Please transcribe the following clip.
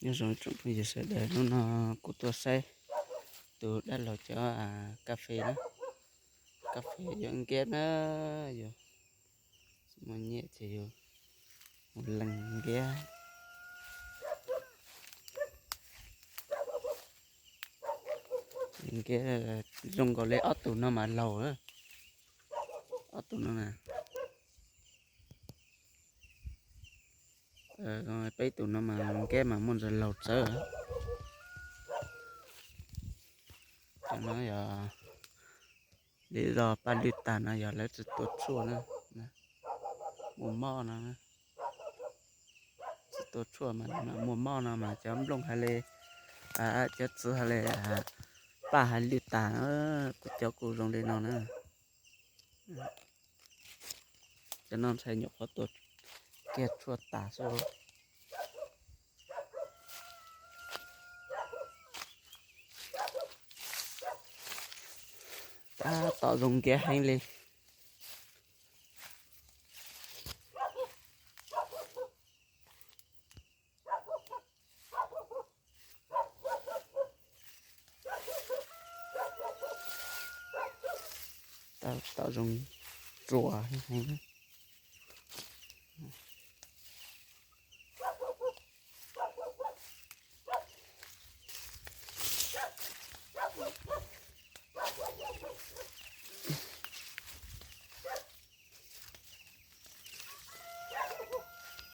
Nyob zoo tsoom phooj ywg sawv daws, hnub no kuv tuaj saib tus dab laug cov kas fes na. Kas fes yuav nkiab na, yog muaj nyiaj ces yus mus lees nkiab. Nkiab zoo nkaus li ob tug no mas laug, ob tug no na. Peb tus no mas nkiab mas muaj ntsis laug txawv. Cov no yog li zog paj lwj tag no yog lawv tsis tua tshuaj na, muaj mob no. Tsis tua tshuaj mas muaj mob no mas cov nplooj hais li, cov txiv hais li, paj hais lwj tag, kuv cov kuj zoo li no na. Cov no ntshai nyuam qhuav tua kiag tshuaj tas xwb. Tab tom zoo nkiab heev li. Tab tom zoo tsuas heev.